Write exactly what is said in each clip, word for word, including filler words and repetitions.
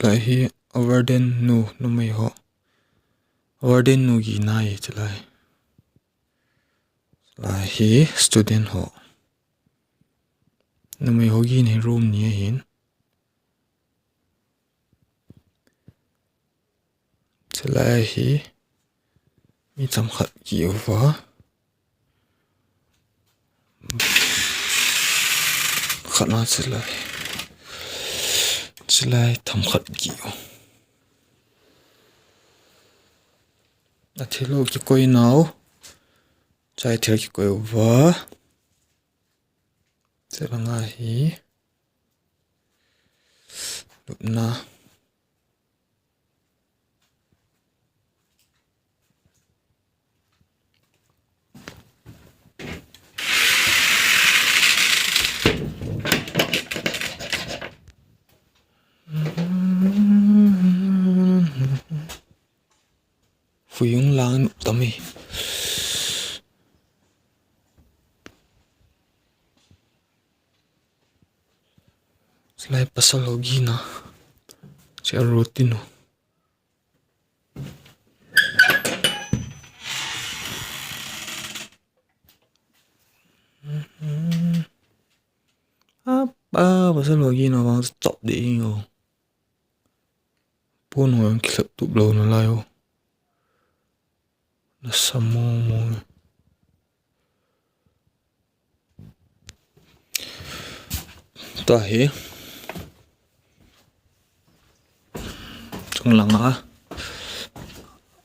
Lai hi warden nu, numei ho. Warden nu gin ahi chulai. Lai hi student ho. Numei ho gin hi room ni ahin. Chulai hi mi themkhat kiuva. Khat na chulai. Chulai themkhat kiu. Athil u kikoi nau. Chai thil kikoi uva. Chulanga hi. Lupna. Fui hung lang tam e. Chulai pasal ho gin a. Chua routine u. Apa, pasal ho gin a vang chop de ingo. Pon ho jong kilhep tup lou nalai o. Nasa momo. Tua hi. Chung langa.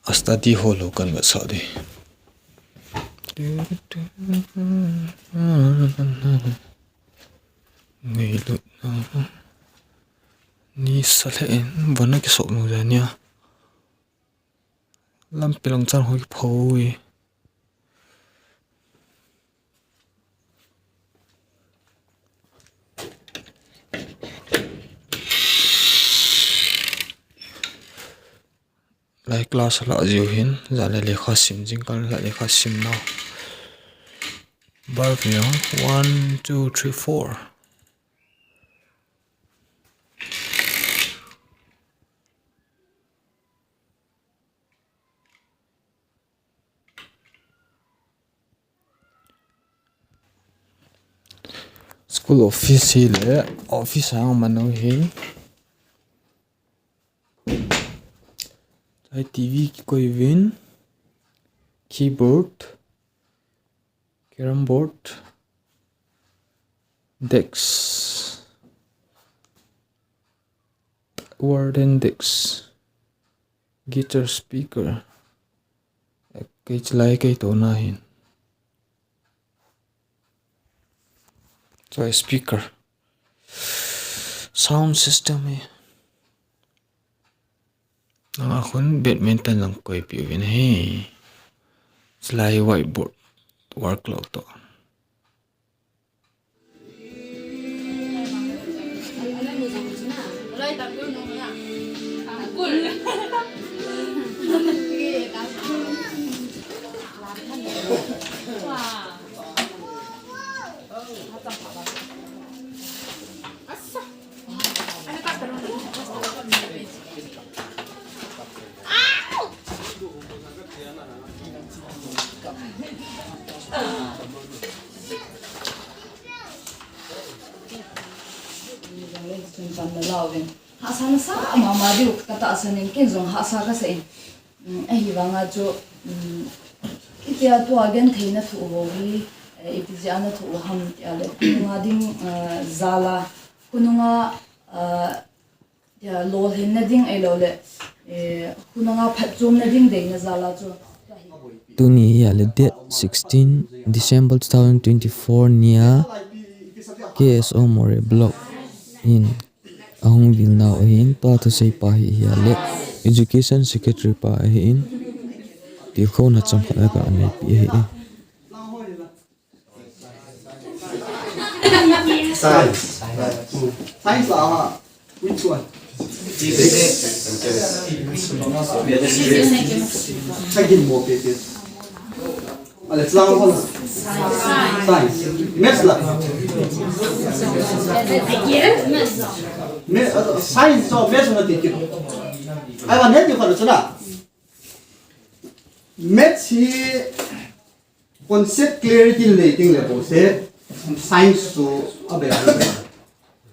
A study hall ho kanvetsah di. Ngailutna. Nisa lheh in, von akisop lou jeh a nia. Lampi lang chan ho kipho e. Lai class lah jiu hin, jan le lekha sim, jingkah lah lekha sim nau. Bulb ni one, two, three, four. School office hi le, office a mang u hi. Chai T V kikoi uvin, keyboard, carrom board, desk, warden desk, guitar speaker. Kei chulai kei tona hin. Chulai speaker. Sound system hi. Nanga khun badminton jong koipeh uvin ahi. Chulai whiteboard, wall clock toh. Hahsa nasa mama diu katahsan in, ken jong hahsa kasa in. Um, ahivanga chu, um, itia tua genthei nathoh ho hi, eh, ipi jeh a nathoh u ham tia le, khonunga ding, eh, jal a, khonunga, eh, tia lolhinna ding ahilou le, eh, khonunga phatchomna ding deina jal a chu. Tuni hi ahile date sixteen December two thousand twenty-four nia K S O Moreh Block in ahung vil nau ahin, pa thusei pa hi ahile Education Secretary pa ahin, tilkhouna chomkhat aga neipeh ahi. Science. Science lah, ha. Which one? Second more paper. Ah, let's lang one. Science. Maths lah. Me, uh, science chu maths na ti kit. Ahivang hiti khat chu na. Maths hi concept clarity nei ding le bouseh, science chu abeh.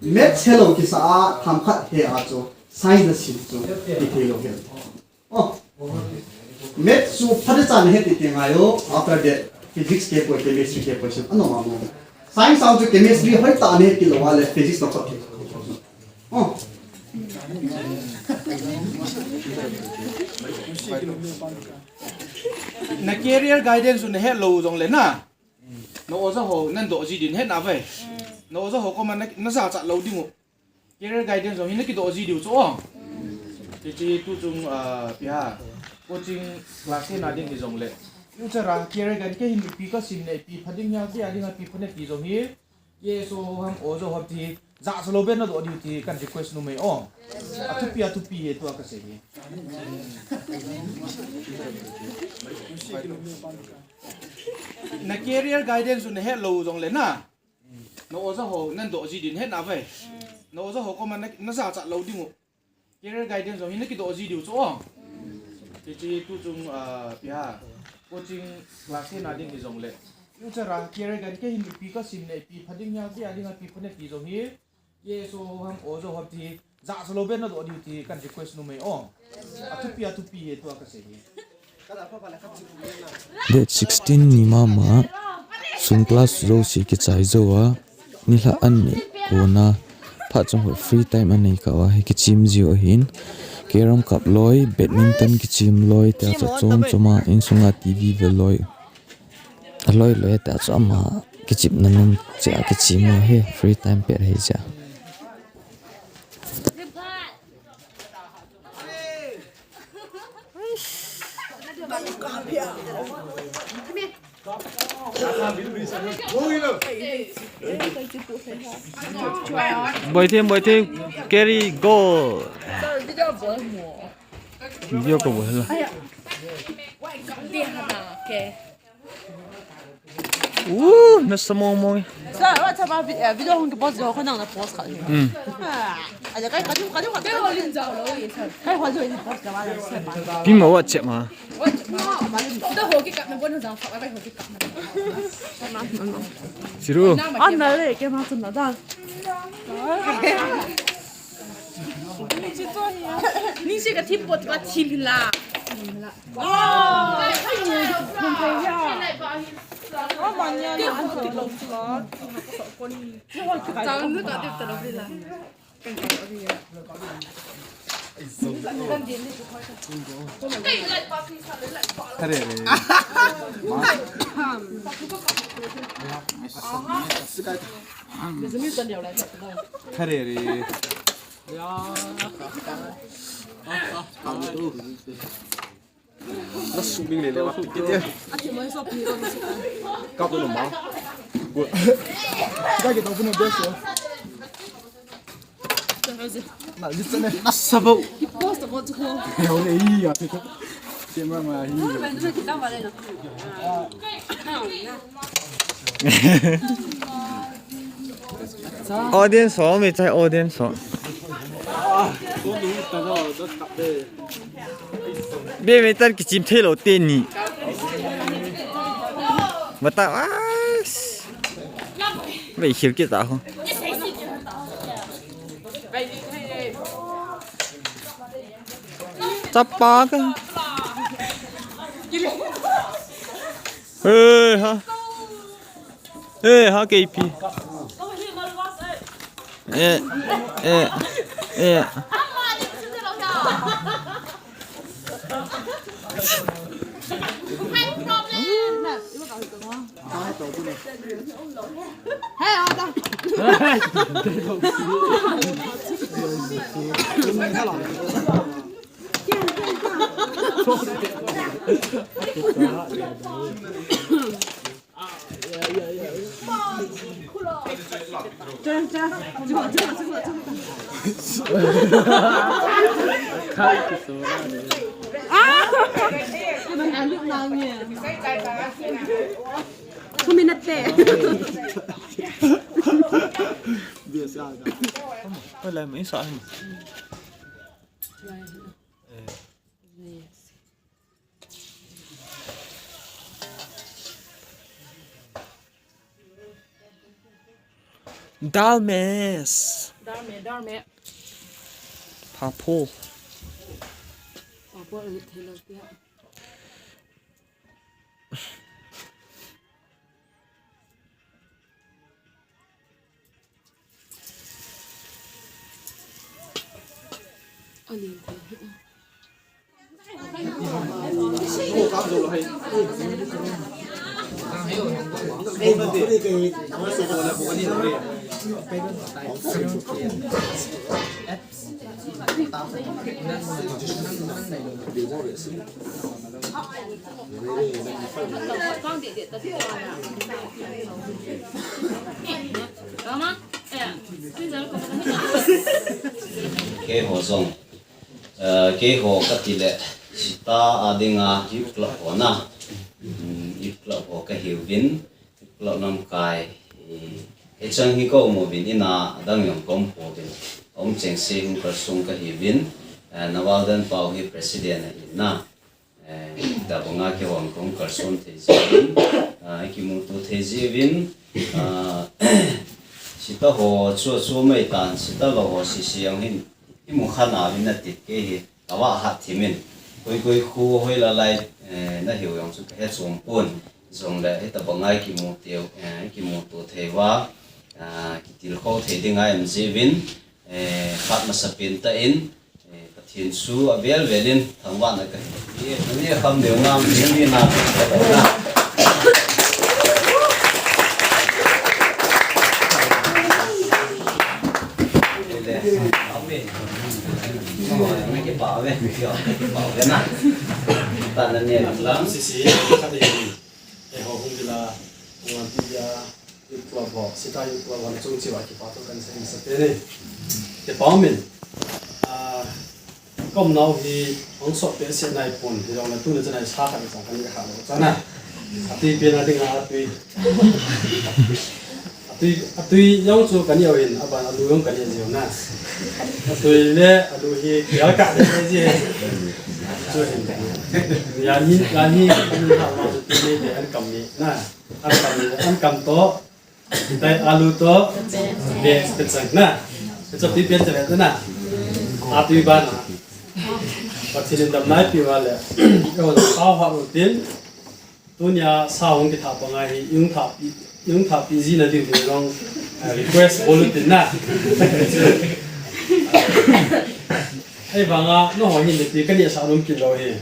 Maths helou kisa a, themkhat he a chu science nasim chu kithei lou ahi. Oh. Maths chu phatechan he ti ti ngai o, after that, physics kei poi, chemistry kei poi, sim anom anom. Science a chu chemistry hoitah a he ti lou a le, physics na phat thei. Oh. Na career guidance chu nahet lou jongle na. Na oja ho nadoh ji din het na ve. Na oja ho koma na, najachat lou ding u. Career guidance jong hi nakidoh ji diu chu o. Hiche tuchung, ah, ipi ham, coaching class hina ding hijongle, future a career guide kei hin ipi kasim le ipi pha ding hia, kei a dinga ipi pha ne ti jong hi, K S O ham, oja ho ham ti, jachat lou beh nadoh diu ti kan request nom e o. Athupi, athupi e tua kasei hi. Na career guidance chu nahet lou jongle na. Na oja ho nadoh ji din het na ve. Na oja ho koma na, najachat lou ding u. Career guidance jong hi nakidoh ji diu chu o. Hiche tuchung, ah, ipi ham, coaching class hina ding hijongle, future a career guide kei hin ipi kasim le ipi pha ding hia, kei a dinga ipi pha ne ti jong hi, K S O ham, oja ho ham ti, jachat lou beh nadoh diu ti kan request nom e o. Athupi, athupi e tua kasei hi. Date sixteen ni mama, sung class jouse kichai jou a, nilhah an neh kona, phat chomkhat free time anei kah uva hi kichem jiu ahin, carrom kap loi, badminton kichem loi, tia chu chom chom a, insunga T V ve loi. Aloi loi tia chu ama kichepna nom cheh a kichem u ahi, free time pet ahi cheh a. Boi them, boi them, carry go. Video ko bol la. Uh, nasa mong mong. Sa, WhatsApp a vi-, eh, video hung post jo ko nang na post ka. Hmm. Ah, aja kai ka ju, ka ju ka. Kai ho lin jao lo ye sa. Kai ho jo ni post ka wa sa. Pi ma WhatsApp ma. WhatsApp ma. Da ho ki ka na bon jao fa, kai ho ki ka na. Siru. An na le ke ma sun na da. Ni si ka thim pot ka thim la. Na suming le le wa. Kap no ma. Good. Ka ke to puno best yo. Na listen ne. Na sabo. He post mo chu ko. He o le hi ya. Camera ma hi. Audience ho, mi chai audience ho. Be me tan kichim thei lou teni. Mata as. Be khil kita ho. Chapa ka. Eh, ha. Eh, ha, K P. Eh, eh, eh. Two minutes. Hoilai ma i sa hin. Dal mes. Dal me, dal me. Papo. Papo le thelo tia. Keiho jong, eh, keiho kati le, Sita a dinga youth club ho na. Hmm, youth club ho kahiuvin, youth club lamkai, eh, hicheng hi kaum uvin, ina adang jong kaum pouvin. Aum chengse hung kalsong kahiuvin, eh, Nawalden Pau hi president ahin na. Eh, tabanga keiho jong kaum kalson thei jiuvin, ah, ikimuto thei jiuvin, ah, Sita ho chu chu mai tan, Sita lou ho sisi jong hin imu kha nauvin, ati kei hi kava hat thimin. Koi koi khu hoila lai, eh, nahiu jong chu kahe chom pon. Jongle hitabanga ikimuto, eh, ikimuto thei uva, ah, kitilkhou thei dinga um jiuvin, eh, khat masapen tah in, eh, Pathen chu avel vel in thangvahna kahin pe. Nani kham deu ngam, nani na, na. Amen. Kipa ve, kipa ve na. Tana ne lang. Sisi, kati. Eiho hung ding a, hung an tia, youth club ho, Sita youth club ho, chung cheh uva kipa thu kahin sei masapen e. Kipa umin, ah, kaum nau hi, hung sot behseh nai pon, hijongle tuni chan a sa khat jong kanei kha lou chana. Atui pen a dinga atui. Atui, atui jong chu kanei uvin, aban alu jong kanei jiu na. Atui le alu hi, kia ka de ji. Chu hin. Yan hi, yan hi, kanei kha lou chu tuni le an kam ni na. An kam, an kam toh, tai alu toh, be, pechang na. Pechang pi pen chale na. Atui bana. Pathen in damna eipeh uva le. Eiho sao hat utin. Tunia sa hung kithah banga hi, ihung thahpi, ihung thahpi jing nadiu hin jong, eh, request bol utin na. Ahivanga, nangho hin le pi kanei sa nom kit lou hi.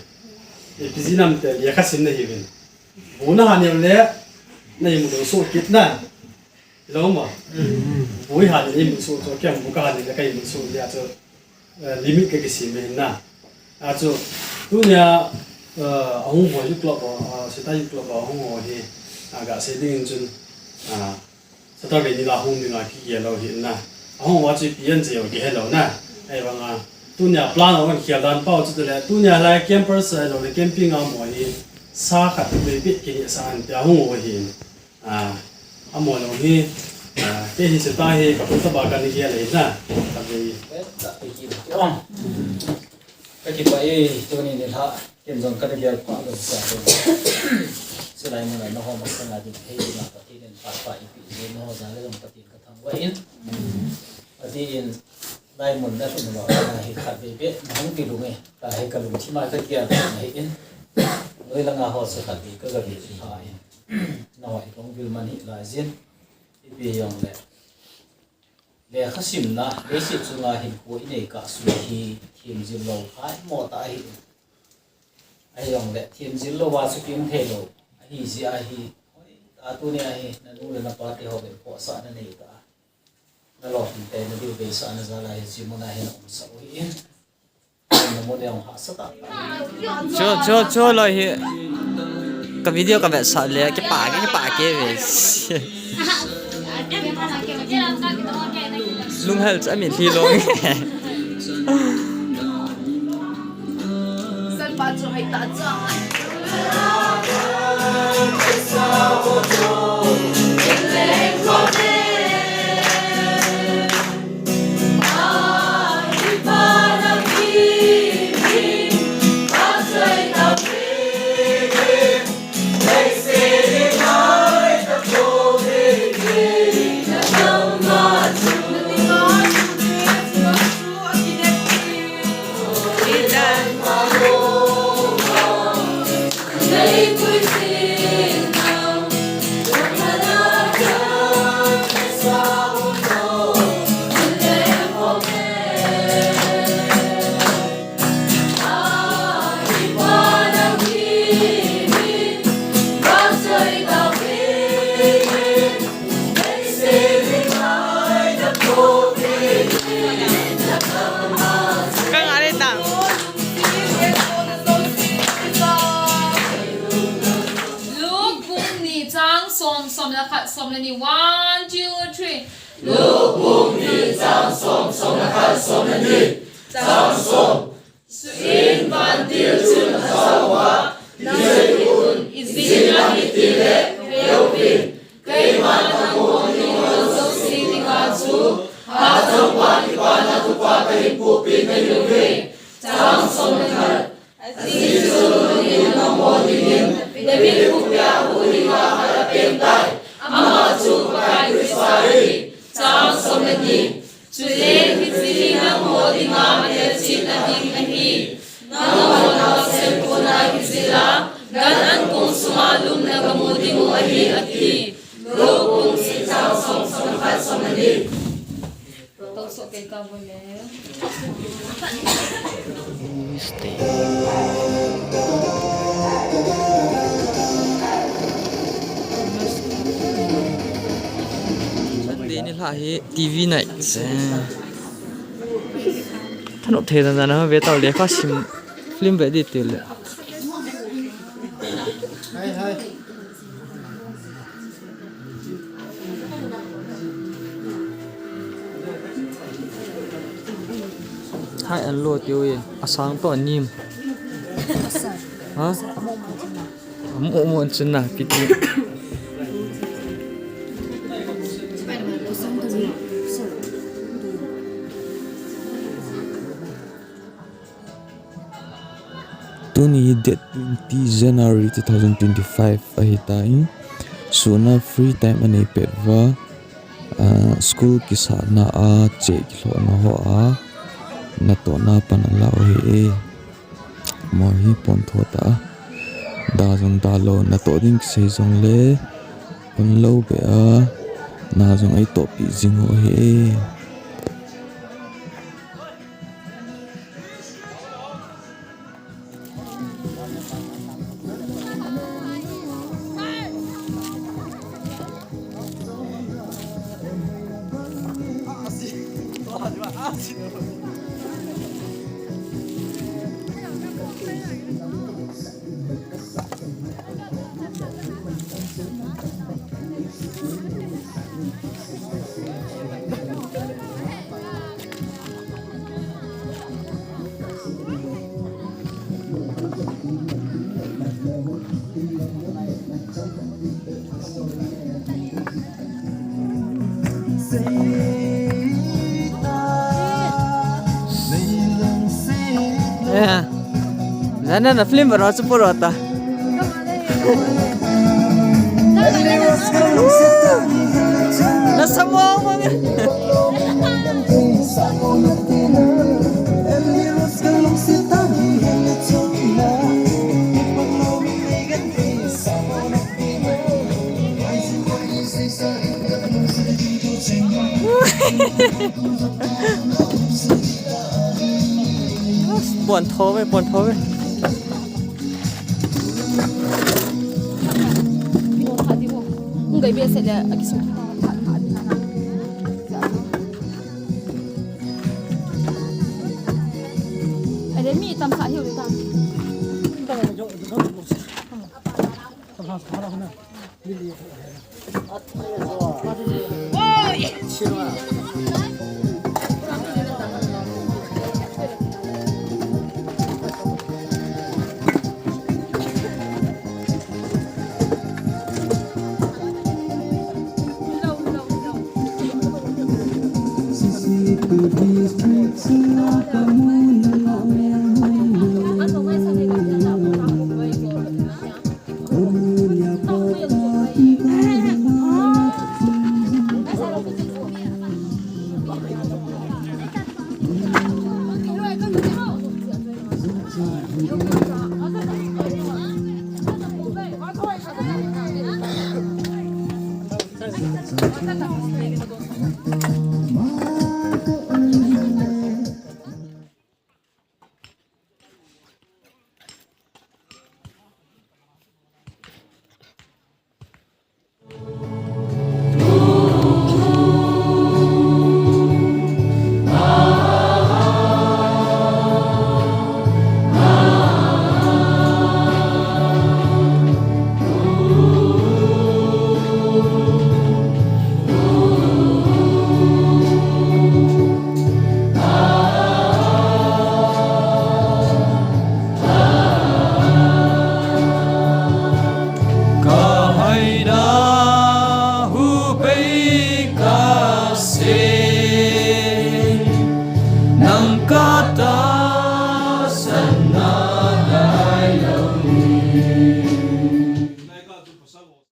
Ipi jeh ham itile lekha sim nahiuvin. Bu naha neo le, na imut soh kit na. Hilou ma. Bu iha le na imut soh chu, kei bu kaha le na ka imut soh le a chu, eh, limit kakisem e na. A chu, tunia, eh, ahung ho youth club ho, eh, Sita youth club ho ahung ho hi, a, gasei ding in chun, a, Saturday ni la hung dinga kigel lou hi na. Ahung uva chu ipi ahin sei u kihe lou na. Ahivanga, tunia plan ho ahin khel dan pau chu tule. Tunia lai campers, eh, lou le camping a mo hi. Sa khat le pi kinei sa an tia hung u hi. Ah, amo jong hi. Ah, kei hi Sita hi ka pu taba ka ni gel le na. Ka ve. Ka kipah e, tuni nilhah, ken jong kana gel pah lou sa ko. Chulai mun a nangho masanga ding thei ding a Pathen in phat pha eipeh jeh in nangho jal a jong Pathen ka thangvah in. Atin, lai mun na lhun uva, na hi khatvei beh, nahung kilung e, tua hi kalungthim a kagel na hi in. Noi langa ho chu khatvei kaga vil pha in. Nangho hi kahung vil man hih lai jin. Ipi jong le. Lekha simna, leiset chunga hinkho inei kah sung hi themjil lou khat mo tah ahi. Ahijongle, themjil louva chu kium thei lou. Ahi jeh a hi, hoi, a tunia hi, nanu le napa te ho beh khohsahna nei ta. Nalolhing te, nadiu beisahna jal a hi, hiche muna hi na umsah u hi in. Cho, cho, cho, loi hi. Ka video ka vetsah le, kipah ke, kipah ke ve. Lunghel cha mi thi long. Salpa chu hai ta cha. Ka ngah le tang. Luke bung ni chang som, som le khat, som le ni. One, two, three. Luke bung ni chang som, som le khat, som le ni. Chang som. Suin vantil chun ajao a, ijeh inem itile, veuvin, keiman nangho dinga jouse dinga chu, hatah a kipana thupha kahin pohpeh nahiuve. Chang som le khat. Ajeh chu tuni hin nangho dingin David khopia huhhingpa khat apeng tai. Ama chu Pakai Christa ahi. Chang som le ni. Chule hiche hi nangho dinga melchihna ding ahi. Nangho naosen kona kijil a, gan ankong sunga lumna gamu dingu ahi, ati. Luke bung ni chang som, som le khat, som le ni. Sunday nilhah hi T V night se. Thanop thei dan dan a ve tau le kha sim film ve di ti le. Hai an lo tiu e, asang to anim. Ha? Amu mu an chun na piti. Tuni hi date twenty January two thousand twenty-five ahitan, suna free time anei pet uva, ah, school kisahna a, cheh kilhohna ho a, natohna pan ala u ahi e. Mo hi pontho tah a, da jong da lou, natoh ding kisei jongle, pon lou beh a, na jong eitohpi jing u ahi e. Eh, na, na, na film baru achu pura ta. Na samo mo. Pontho ve, pontho ve.